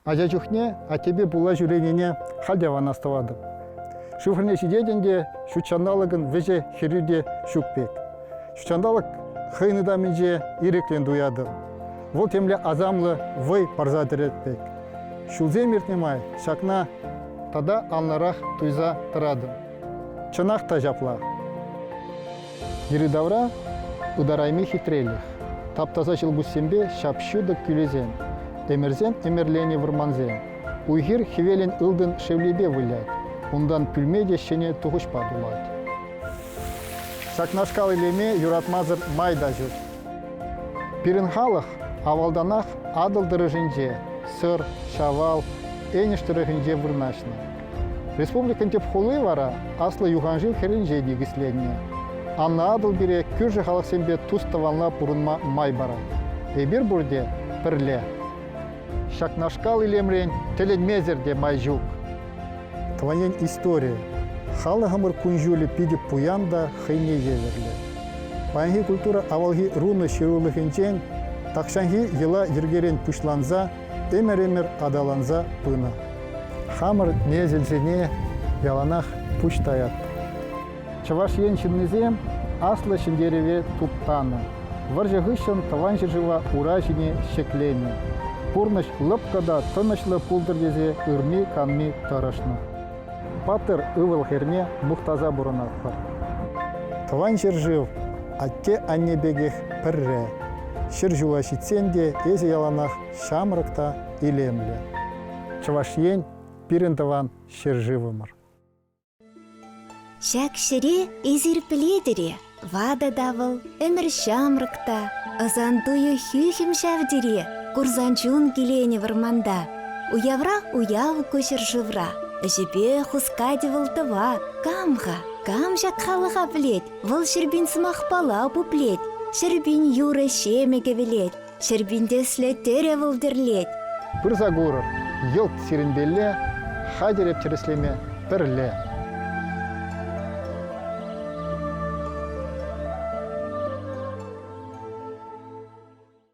Ача чухне аттепе пулла ҫӳренине халь те аван астӑватӑп. Шыв хӗрне ҫитетӗн те ҫут ҫанталӑкӑн вӗҫӗ хӗрӳ те ҫук пек. Ҫут ҫанталӑк хӑйӗн ытамӗнче ирӗклӗн туятӑп. Вӑл темле асамлӑ вӑй парса тӗрет пек. Ҫулсем иртнӗ май ҫакна тата анлӑрах туйса тӑратӑп. Чӑнах та ҫапла. Йӗри-тавра ытарайми хитрелӗх, тап-таса ҫӑлкуҫсемпе ҫап-ҫутӑ кӳлӗсем, ӗмӗрсем ӗмӗрленӗ вӑрмансем. Уй-хир хӗвелӗн ылтӑн шевлипе вылять, унтан пӳлме те ҫӗнӗ тухӑҫпа тулать. Ҫакнашкал илеме юратмасӑр май та ҫук. Пирӗн халӑх авалтанах Атӑл тӑрӑхӗнче, Сӑр, Ҫавал, Энӗш тӑрӑхӗнче вырнаҫнӑ. Республикӑн тӗп хули вара Аслӑ юханшыв хӗрринче никӗсленнӗ. Анна Атӑл пире кӳршӗ халӑхсемпе тус-тӑванла пурӑнма май парать. Эпир пурте пӗрле. Ҫакнашкал илемрен тӗлӗнмесӗр те май ҫук. Тӑван ен историйӗ. Халӑхӑмӑр кун-ҫулӗ питӗ пуян та хӑйне евӗрлӗ. Паянхи культура авалхи рунӑ ҫырулӑхӗнчен тахҫанхи йӑла-йӗркерен пуҫланса ӗмӗр-ӗмӗр аталанса пынӑ. Хамӑр несӗлсене яланах пуҫ таятпӑр. Чӑваш Ен ҫыннисем Аслӑ Ҫӗнтерӗве туптанӑ. Вӑрҫӑ хыҫҫӑн Тӑван ҫӗршыва ура ҫине ҫӗкленӗ. Пурнӑҫ лӑпкӑ та тӑнӑҫлӑ пултӑр тесе ырми-канми тӑрӑшнӑ. Паттӑр ывӑл-хӗрне мухтаса пурӑнатпӑр. Тӑван ҫӗршыв атте-анне пекех пӗрре. Ҫӗр ҫула ҫитсен те эсӗ яланах ҫамрӑк та илемлӗ. Чӑваш Ен пирӗн тӑван ҫӗршывӑмӑр. Ҫак ҫӗре эсир пӗлетӗр-и? Ватӑ та вӑл, ӗмӗр ҫамрӑк та, ӑсан туйӑ хӳхӗм ҫав тери, курсан чун киленӗ вӑрманта. Уявра уяв ку ҫӗршывра, ӗҫӗпе хускатӗ вӑл тӑва. Кам-ха, кам ҫак халӑха пӗлет? Вӑл ҫӗрпин сӑмахпала пуплет, ҫӗрпин юрӑ ҫемӗ кӗвӗлет. Ҫӗрпин тӗслӗ тӗрӗ вӑл тӗрлет. Пырса курӑр, йӑлт сирӗнпелле, хатӗр эп тӗрӗслеме пӗрле.